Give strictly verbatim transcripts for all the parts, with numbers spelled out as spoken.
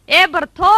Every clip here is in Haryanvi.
ए बरथो।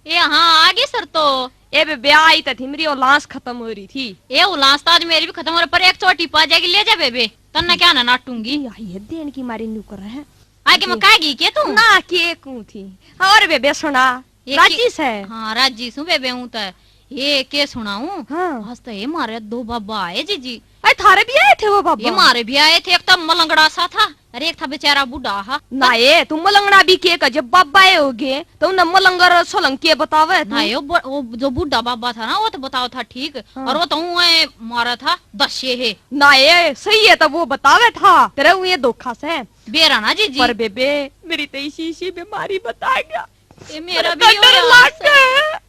ए हाँ, आ गई सर तो। ए बेबे, आई तो थी, मेरी उलास खत्म हो रही थी। ए उलास तो आज मेरी भी खत्म हो रही, पर एक चोटी पा जाएगी, ले जा बेबे, तन्ने क्या ना नाटूंगी। ये आई है देन की मारी न्यू कर है। आगे मैं ये कहेगी के तू? ना, के कूं थी। और बेबे सुना, ये राजी के से? हाँ, राजी सू बेबे, हूं तो। ये के सुनाऊं? हाँ। आज तो ये मारे दो बाबा आए जीजी। अरे थारे भी आए थे वो बाबा? ये मारे भी आए थे, एक तो मलंगड़ा सा था, अरे एक था बेचारा बूढ़ा हा। ना ये, तू मलंगड़ा भी के का, जब बाबा आए होगे, तो उन्हें मलंगर सोलंग के बतावे तू? ना ये, वो ब-, वो जो बूढ़ा बाबा था ना, वो तो बताओ था ठीक, हाँ। और वो तो ऊं मारा था दस ये है। ना ये, सही है तो वो बतावे था, तेरे ऊं ये धोखा से। बेरा ना जीजी। पर बेबे, मेरी तो इसी, इसी बीमारी बता गया। ये मेरा भी यो हाल से।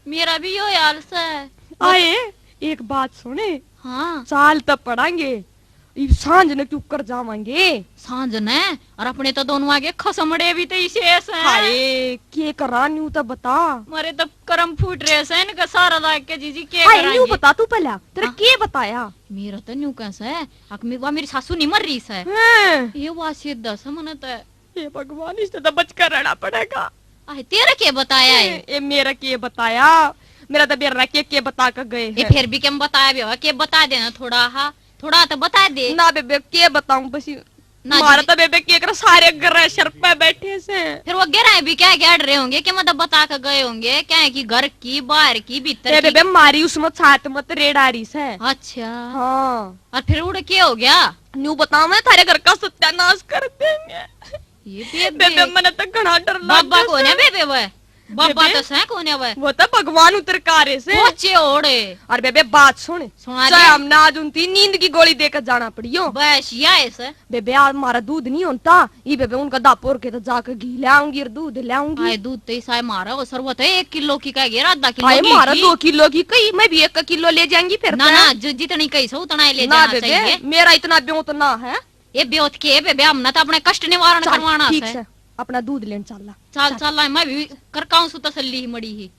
मेरा भी यो हाल से। आए, एक बात सुने। हाँ। चाल तो पड़ांगे, इब सांझ ने क्यों कर जावांगे? सांझ ने? और अपने तो दोनों आगे खसमड़े भी तो इसे ऐसे हैं। हाय, के करा न्यू तो बता। मारे तो करम फूट रहे से इनका सारा लाग के जीजी, के हाय, करा न्यू बता तू पहला, तेरा हाँ। के बताया? मेरा तो न्यू कैसा है, अक मे-, वा मेरी सासू नहीं मर रही से। हैं। ये वा सीधा से मने तो। हे भगवान, इससे तो बचकर रहना पड़ेगा। आए, तेरा के बताया है? ए, ए, मेरा के बताया? मेरा तो बेरा के, के बता के गए ए, हैं। फिर भी के बताया भी होगा, के बता देना थोड़ा, हाँ, थोड़ा तो बता दे। ना बेबे, के बताऊं बस। ना मारा जी। तो बेबे के कर सारे घर सर पे बैठे से। फिर वो गिरा भी क्या गैड रहे होंगे, के मतलब बता के गए होंगे, क्या है कि घर की, बाहर की, भीतर ए की। बेबे, मारी उसमें छात मत रेड़ा रही से। अच्छा। हाँ। और फिर उड़ के हो गया? न्यू बताऊं मैं, थारे घर का सत्यानाश कर देंगे। ये बेबे। बेबे, मने तो घणा डर लग बाबा गया कोने से। बेबे वो? बाबा बेबे, तो सै कोने वो? वो तो भगवान उतर का रहे से। पहुंचे ओड़े। और बेबे, बात सुन। सुना चाहे दे। हमने आज उनकी नींद की गोली देकर जाना पड़ियो। बस, या है से। बेबे, आज हमारा दूध नहीं होता। ये बेबे, उनका दापोर के तो जाकर घी ले आऊंगी और दूध ले आऊंगी। आए, दूध तो इस आए मारा, वो सरबत है, एक किलो की कह गया, आधा किलो आए की मारा, की। दो किलो की कही, मैं भी एक किलो ले जाएंगी फिर ना, तो। ना, जो जितनी कही सो उतना ही ले ना जाना बेबे, चाहिए। मेरा इतना ब्योत ना है। ये ब्योत के बेबे, हमने तो अपने कष्ट निवारण चल, करवाना ठीक से। से, अपना दूध लेन चल ला। चल, चल। चल, मैं भी करकाऊं सु तसल्ली ही मड़ी ही।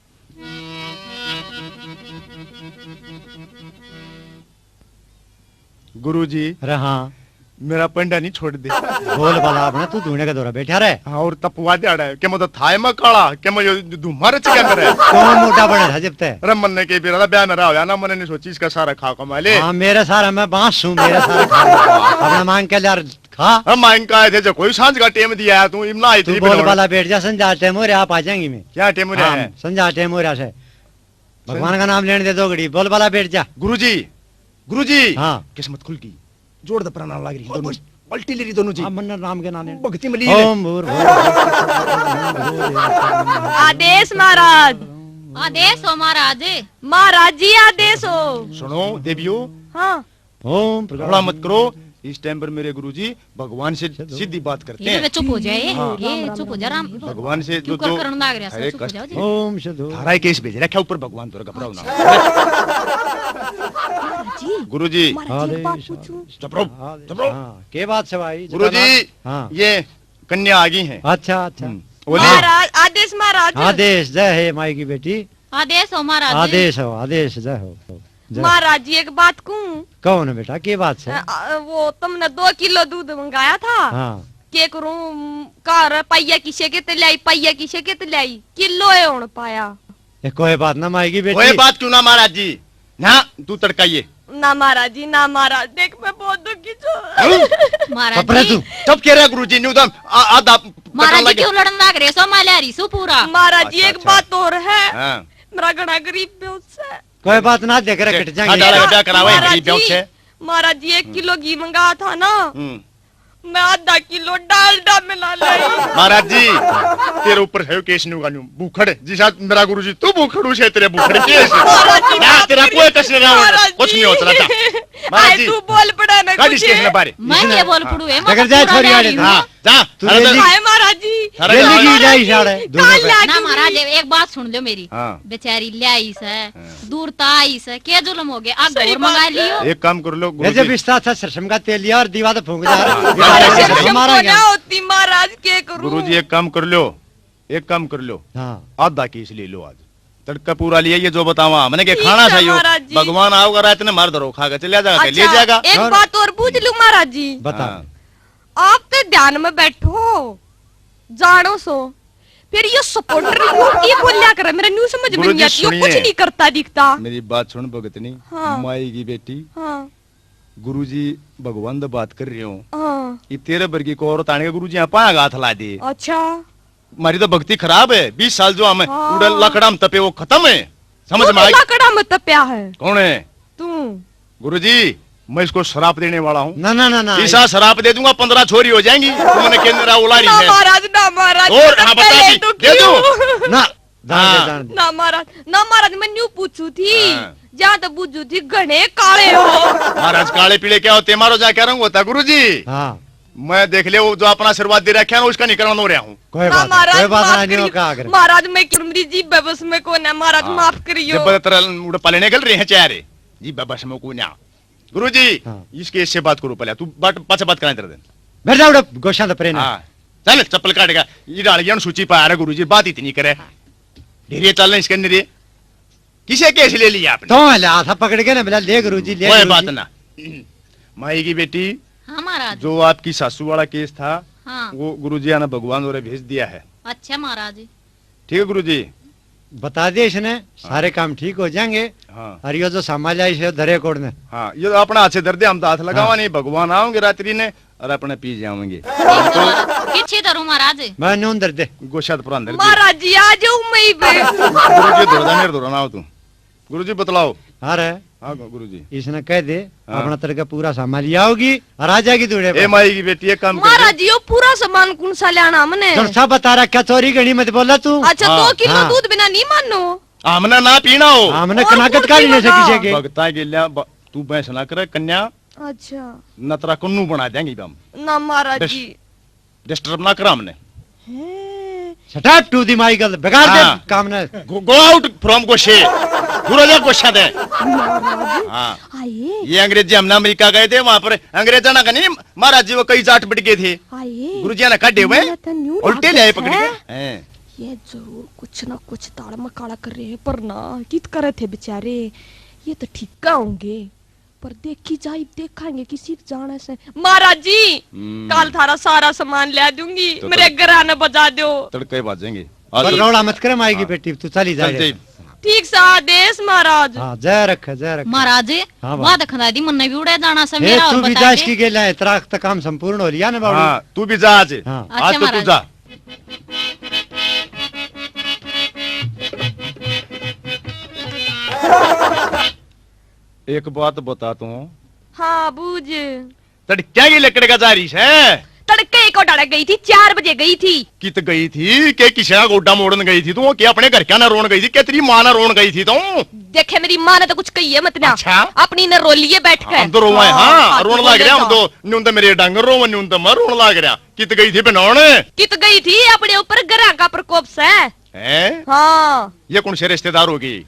गुरुजी। अरे हाँ। मेरा पंडा नहीं छोड़ दे। बोल भला अपना, तू धूने का दौरा बैठा रहे। हाँ, और तपवा दिहाड़ा है। के मैं तो थाए में काला, के मैं यो धुम्मा रच गया मेरे। कौन मोटा बना था जब तक? अरे मन्ने के बेरा ब्याह मेरा होया ना, मैंने नहीं सोची इसका सारा खा कमा ले। हाँ, मेरे सारा मैं बांस हूँ, मेरे सारा खा। अपना मांग के लिया खा। अरे मांग का आए थे जो कोई सांझ का टेम दिया है तू, इमना आई तू थी बोल बनाने। भला बैठ जा, संझा टेम हो रहा, आप आ जाएंगे मैं। क्या टेम हो रहा हाँ, है? संझा टेम हो रहा से। भगवान का नाम लेने दे दो घड़ी, बोल भला बैठ जा। गुरुजी, गुरुजी। हाँ। किस्मत खुल गई। जोड़ दे प्रणाम लाग रही दोनों। पलटी ले रही दोनों जी। हाँ, मन्नर नाम के नाम लेने। भक्ति में लीन। ओम भूर्भुवः। आदेश महाराज। आदेश हो महाराज। महाराज जी आदेश हो। सुनो देवियो। हाँ। ओम प्रकाश। घबरा मत करो, इस टाइम पर मेरे गुरुजी भगवान से सीधी बात करते हैं। ये चुप हो जाए, हाँ। ये चुप हो जा राम। भगवान से क्यों जो, कर जो करन लाग रहा है, अरे चुप हो जाओ जी। ओम सिद्धो। थारा ही केस भेज रखा ऊपर भगवान, तो घबराओ ना। जी, गुरुजी। महाराज जी, एक बात आदेश, पूछूं? चुप रहो, आदेश, चुप रहो। हाँ, के बात है भाई? गुरुजी, हाँ। ये कन्या आ गई है। अच्छा, अच्छा। हम्म, बोलिए। महाराज, आदेश महाराज। आदेश, जय हे माई की बेटी। आदेश हो महाराज जी। आदेश हो, आदेश, जय हो, जय हो। महाराज जी, एक बात कहूं? कहो ना बेटा, के बात है? अ, अ, वो तुमने दो किलो दूध मंगाया था। हाँ। के करूं, कार पाइया किसे के ते लाई, पाइया किसे के ते लाई, किलो ए होन पाया। ए, कोई बात ना माई की बेटी। कोई बात क्यों ना महाराज जी, ना तू तड़काइए। ना महाराज जी, ना महाराज, देख मैं बहुत दुखी छू। हम्म? महाराज जी। तू चुप के रह गुरुजी, न्यू दम आ-, आधा पकड़ महाराज जी लगे। क्यों लड़न लाग रहे सो? मैं ले रही सू पूरा। महाराज जी, अच्छा, एक अच्छा। बात और है। हाँ। मेरा घना गरीब ब्योत से। कोई बात ना, देख रहे देख, कट जाएंगे। हाँ, डाला बेटा करावे, महाराज गरीब ब्योत जी, से। महाराज जी, एक हम्म। किलो घी मंगाया था ना। हम्म। मैं आधा किलो डालडा मिला लाई। महाराज जी, तेरे ऊपर है केस न्यू का न्यू। भूखड़, जिसा मेरा गुरु जी, तू भूखड़ उसे तेरे भूखड़ केस। महाराज जी, ना, माफ तेरा करिए। कोई कष्ट नहीं होता, महाराज कुछ नहीं होता, जी। जा। महाराज आए जी, तू बोल पड़ा ना काट कुछ। इसके इसने बारे। मैं इसने क्या बोल हाँ। पड़ू है? मैं अगर तो जाए पूरा छोरी ले आड़े रही हूँ। हाँ, जा। तू अरे ले जा। ली। हाय महाराज जी। अरे ले ली, जा ही साड़े, दूर काल होकर। लाग ना गई। महाराज, एक बात सुन लो मेरी। हाँ। बेचारी ले आई से, हाँ। दूर तो आई से, क्या जुल्म हो गया? आग सही और मंगा बात है। लियो। एक काम कर लो, ये गुरु जब जी। रिश्ता था सरसम का तेल लिया और दीवा तो फूंक जा। हाँ। हमारा सरसम क्या? कोन्या होती महाराज, के करूं? गुरु जी, एक काम कर लो, एक काम कर लो। हाँ। आधा केस ले लो आज। तड़का पूरा लिया, ये जो बतावा, मैंने के ठीक खाना है, चाहिए। महाराज जी। भगवान आओगा रात ने मार धरो खा के चले जाएगा, ले अच्छा, जाएगा। एक और बात और पूछ लूं महाराज जी। बता। हाँ। आप तो ध्यान में बैठो, जानो सो, फिर ये सपोर्टर न्यू की बोल्या करे, मेरा न्यू समझ में गुरुजी नहीं आती, यो कुछ सुनिए। नहीं करता दिखता। मेरी बात सुन भगतनी, हाँ। माई की बेटी, हाँ। गुरुजी भगवान दा बात कर रहे हो। हाँ। ये तेरे बरगी को औरत आने के गुरुजी यहाँ पाया हाथ ला दे। अच्छा। मारी तो भक्ति खराब है, बीस साल जो हम हाँ। उड़े लकड़ा में तपे वो खत्म है, समझ वो में तो आई? लकड़ा में तपया है। कौन है? तू। गुरुजी, मैं इसको श्राप देने वाला हूँ। ना, ना, ना, ना। ऐसा श्राप दे दूंगा, पन्द्रह छोरी हो जाएंगी। तुमने केंद्र औलाद ही ना है। महाराज, ना महाराज, और मैं तो हाँ, बता पहले दी, तो दे क्यों? दूं। ना, जान दे, हाँ। जान दे। ना महाराज, ना महाराज, मैं न्यू पूछू थी। हाँ। जहाँ तो बुझू थी, घणे काले हो। महाराज, काले पीले क्या होते? मारो जाके रंग होता, गुरुजी। हाँ। मैं देख ले, वो जो अपना आशीर्वाद दे रखा है ना, उसका निकलना हो रहा हूँ। कोई ना बात नहीं, महाराज, कोई बात माफ नहीं, नहीं हो, करियो। क्या करे? महाराज, मैं क्यों, मेरी जीभ बस में कौन है, महाराज, हाँ। माफ करियो। जब तेरा उड़ पलने गल रहे हैं चारे, जीभ बस में कौन है? गुरुजी, हाँ। इसके इससे बात करो पहले, तू बात, पाछे बात कराएं तेरे दिन। बैठ जा उड़े, गोशा तो परे ना। हाँ। चल, चप्पल काटेगा, ये डाल गया सूची पा रहा गुरुजी, बात इतनी करे। हाँ। धीरे चल इसके अंदर ये। किसे केस ले लिया आपने? तो ले हाथ पकड़ के ना, बोला, "ले गुरुजी, ले कोई गुरुजी।" बात ना। माई की बेटी, हाँ महाराज। जो आपकी सासू वाला केस था, हाँ। वो गुरुजी ने भगवान और भेज दिया है। अच्छा महाराज। ठीक है गुरुजी। बता दे इसने, हाँ। सारे काम ठीक हो जाएंगे। हाँ। और ये जो सामान लिया इसे धरे कोड़ ने। हाँ, ये तो अपना हाथ से धर दे, हम तो हाथ लगावा हाँ। नहीं, भगवान आओगे रात्रि ने और अपने पी जाओगे। पीछे धरो महाराज। मैं न्यू धर दे। गोशा तो पुरान धर दे। महाराज जी, आ जाओ मैं ही पे। गुरुजी, धोरा जा, मेरे धोरा ना आओ तू। गुरुजी, बतलाओ। हाँ रे। हाँ, गु-, गुरुजी। इसने कह दे, हाँ। अपना तरह का पूरा सामान लिया होगी और आ जाएगी दूल्हे ए पर। माई की बेटी, एक काम कर दे। महाराज जी, यो पूरा सामान कौन सा लाना हमने? जब सब बता रखा, चोरी घणी मत बोला तू। अच्छा, हाँ। दो किलो हाँ। दूध बिना नहीं मानो। हमने ना पीना हो। हमने और कनाकत कौन का लेने से पीना? किसी के। भगता के लिया ब-, तू बहस ना करे कन्या। अच्छा। नतरा कन्नू बना देंगे हम। ना महाराज बस। जी। Disturb ना करा हमने। हैं। Shut up to the Michael, बिगाड़ दे हाँ। काम ने। Go, go out from गोशे। दूर हो जा गोशा दे। महाराज। हाँ। आए। ये अंग्रेजी हमने अमेरिका गए थे, वहां पर अंग्रेजा ना कहने महाराज जी वो कई जाट बिट गए थे। आए। गुरुजी ने काटे हुए, मैं तो न्यू उल्टे ले आए लागत पकड़ के। है। हैं। ये जरूर कुछ ना कुछ दाल में काला कर रहे हैं, पर ना कित करे थे बेचारे, ये तो ठीक होंगे। पर देखी जाई, देखांगे किसी के जाने से। महाराज जी, हम्म। काल थारा सारा सामान ले दूंगी, तो मेरे तड़-, घरा ने बजा दो। तड़के बाजेंगे। आज पर तो रौला मत करे, माई की हाँ। बेटी, तू चली जा चल रे। ठीक सा आदेश महाराज। हाँ, जय रखे, जय रखे। महाराज, हाँ, वाह। वाह, देखना दी, मन्ने भी उड़े जाना से, ए, मेरा तू और भी बता जा दे। इसकी गेला है, तेरा तक काम संपूर्ण हो लिया ना बाबू। हाँ, तू भी जा आज। हाँ। आज अच्छा, तो तू महाराज। जा। एक बात बता तू। हाँ, बूझ। तड़क्या की लकड़ का जा रही है? तड़के एक उठाड़े गई थी, चार बजे गई थी। कित गई थी? के किसी का गोड्डा मोड़न गई थी तू? के अपने घर क्या ना रोन गई थी? के तेरी माँ ना रोन गई थी तू? देखे, मेरी माँ ने तो कुछ कही है मत ना। अच्छा? अपनी ने रो लिए बैठ के। हम तो रोवा है, हाँ, हाँ, हाँ, रोन लाग रहा हम तो। न्यू तो मेरे डांगर रोवा, न्यू तो मैं रोन लाग रहा। कित गई थी बनाने? कित गई थी? अपने ऊपर ग्रह का प्रकोप से। हैं? हाँ। ये कौन से रिश्तेदार होगी?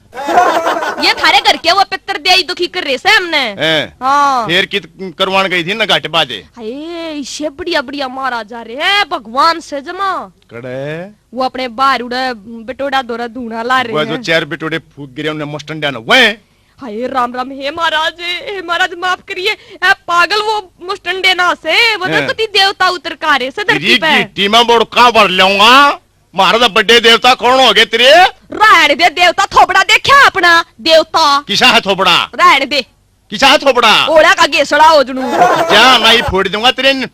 ये थारे घर के वो पितर दे दुखी कर रहे से हमने। हैं? हाँ। फिर कित करवान गई थी ना घाट बाजे? हाय, इसे बढ़िया बढ़िया महाराज आ रहे हैं भगवान से जमा। कड़े? वो अपने बाहर उड़े बिटोड़ा धोरा धूणा ला रहे वो जो हैं। चार बिटोड़े फूक गिरे उन्हें मुस्टंडिया ने वह। हाय राम राम, हे महाराज, हे महाराज माफ करिए। ए पागल, वो मुस्टंडे ना से, वो हैं। देखो ती देवता उतर का रहे से धरती तेरी पे। गिट्टी में बोड़का भर लूंगा। महाराज बड़े देवता कौन हो गए तेरे? रायण दे देवता, थोबड़ा देखा अपना देवता। किसा है थोबड़ा? रायण दे। किसा है थोबड़ा? ओड़ा का गेसड़ा हो जणू। जा, नहीं फोड़ दूंगा तेरे न-,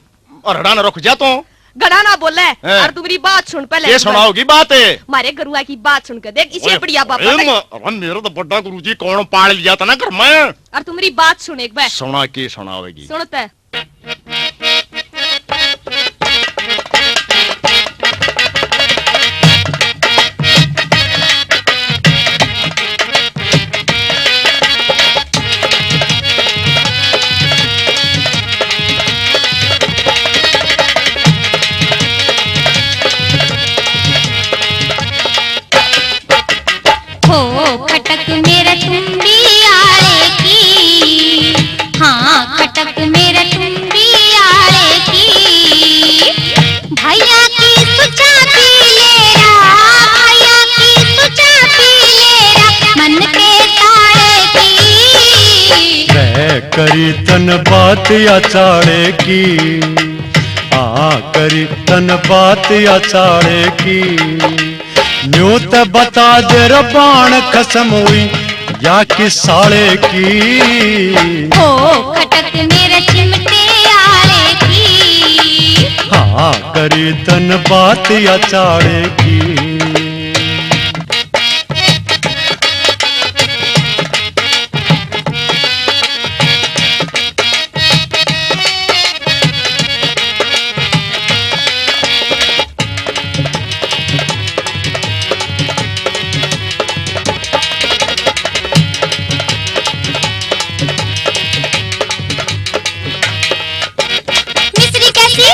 अरड़ा न रुक जा तू। घणा ना बोले, हैं। और तू मेरी बात सुन पहले ये एक बार। सुनाओगी बात है? मारे गरुआ की बात सुन के देख, इसे ओए, बढ़िया बाबा ओए, तक। म-, अरे मेरा तो बड़ा गुरुजी कौन पाल लिया था ना घर में। और तू मेरी बात सुन एक बार। सुना के सुनावेगी? सुनते। हो खटक मेरे तुम्बी आले की, हाँ, खटक मेरे तुम्बी आले की। भैया की सुचा पी ले रा, भैया की सुचा पी ले रा, मन के ताले की। मैं करी तन बात या चाले की, हाँ, करी तन बात या चाले की। न्यू ते बता दे रबान कसम हुई या किस साले की। हो खटक मेरे चिमटे आले की। हाँ, करी तन बात या चाले की। मिश्री कैसी,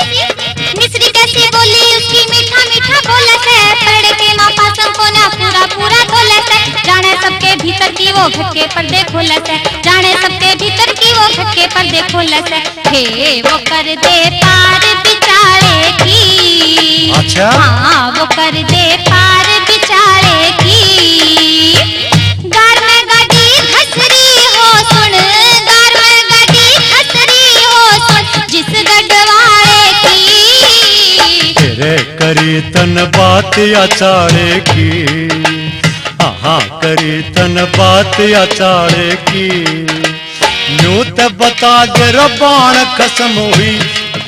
मिश्री कैसी बोली उसकी, मीठा मीठा बोले से, पलड़े के माँ पासम को ना पूरा पूरा तोले से, जाने सबके भीतर की वो घट के पर्दे खोले से, जाने सबके भीतर की वो घट के पर्दे खोले से। हे वो कर दे पार बिचाले की। अच्छा। हाँ, वो कर दे पार बिचाले की। गार में गाड़ी घसरी हो सुन, गार में गाड़ी घसरी हो सुन, जिस गढ़वाले की। तेरे करी तन बात या चाले की। हाँ, हाँ, करी तन बात या चाले की। न्यू ते बता दे रबान कसम हुई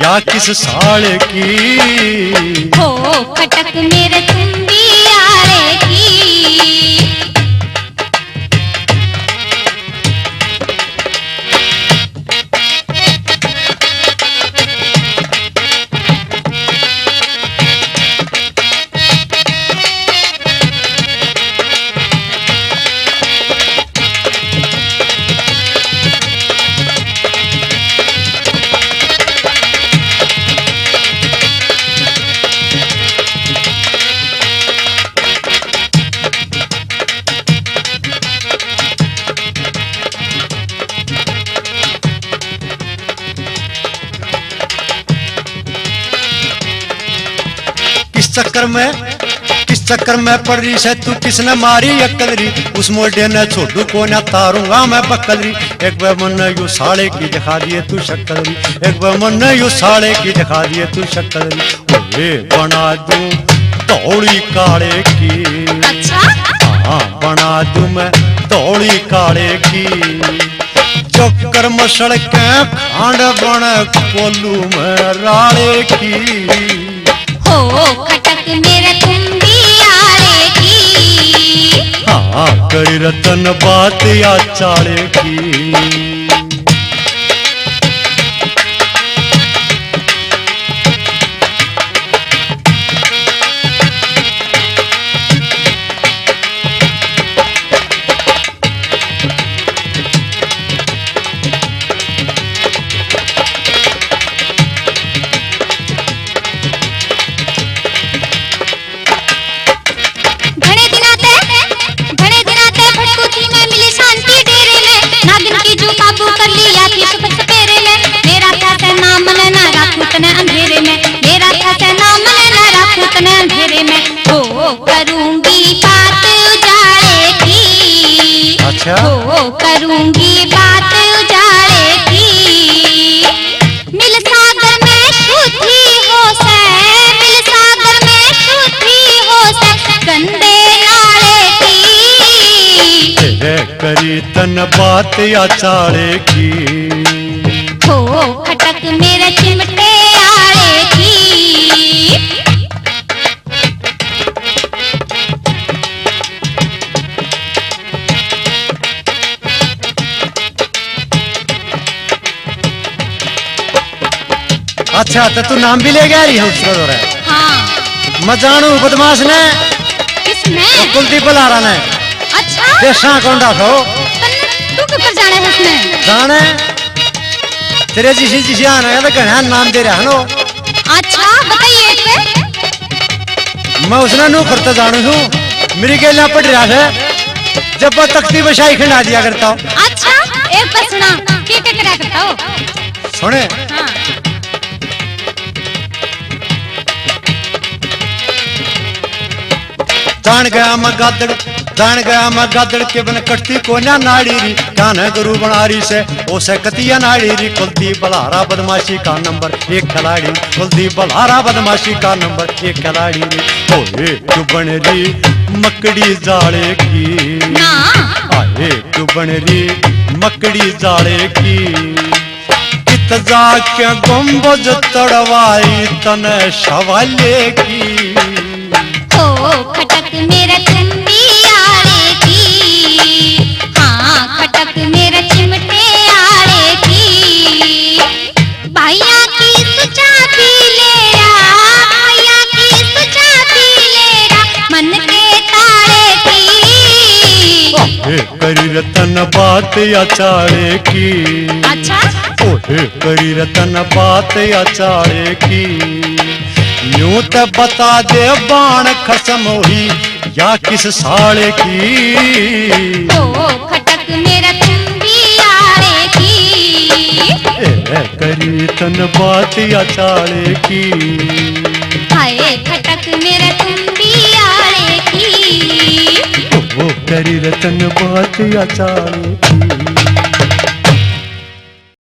या किस साले की। हो खटक मेरे तुम्बी आले की। किस चक्कर में, किस चक्कर में पड़ रही से तू, किसने मारी अक्कल री? उस मोडे ने छोड़ू को ना तारूंगा मैं बक्कल री। एक बार मन यू साले की दिखा दिए तू शक्कल री, एक बार मन यू साले की दिखा दिए तू शक्कल री। ओए बना दूं धौली काले की। अच्छा? हाँ, बना दूं मैं धौली काले की। चक्कर मसड़ के खांड बन कोलू में राले की। हो खटक मेरे कुंडी आले की। हाँ, करी रतन बात या चाले की। घणे दिना ते, घणे दिना ते भटकू थी मैं मिली शांति डेरे में। नागिन की जो काबू कर लिया थी सुबह सपेरे में। मेरा था से नाम न ना राखू तने अंधेरे में। मेरा था से नाम न ना राखू तने अंधेरे में। हो करूंगी बात उजाले की। अच्छा। हो करूंगी बात उजाले की। मिल सागर में शुद्धि हो से, मिल सागर में शुद्धि हो से, गंदे नाले की। तेरे करी तन बात या चाले की। हो खटक मेरे चिमटे आले की। अच्छा, तो तू नाम भी ले गया रही है उसका दौरा? हाँ। मैं जानू बदमाश ने। किसने? वो कुलदीप बलारा ने। अच्छा। देशा कौंडा सो। तन्ने तू किधर जाने है उसने? जाने। तेरे जिसी जिसी आना है तो घना नाम दे रहा है नो। अच्छा, बताइए एक बार। मैं उसने नू करता जानू हूँ, मेरी गेलियां पड़ रहा है, जब वो तख्ती बशाई खंडा दिया करता हो। अच्छा, एक बार सुना, के के करा करता हो? सुने। हाँ। जान गया मैं गादड़, जान गया मैं गादड़ के बन कटती कोन्या नाड़ी री। कान गुरु बना रही से, ओ से कतिया नाड़ी री। कुलदीप बलारा बदमाशी का नंबर एक खिलाड़ी, कुलदीप बलारा बदमाशी का नंबर एक खिलाड़ी री। ओए तू बन री मकड़ी जाले की। ना। आए तू बन री मकड़ी जाले की। इत जाके गुंबज तड़वाई तने सवाले की। ओ खटक मेरे चुंबी आले की, हाँ खटक मेरे चिमटे आले की। भैया की सुचा भी ले आ, भैया की सुचा भी ले आ, मन के ताले की। हे करी रतन बात या चाले की। अच्छा। ओहे करी रतन बात या चाले की। यूं ते बता दे बाण खसम हुई या किस साले की। ओ खटक मेरा चुंबी आले की। ए करी तन बात या चाले की। हाय खटक मेरा चुंबी आले की। ओ करी रतन बात या चाले की।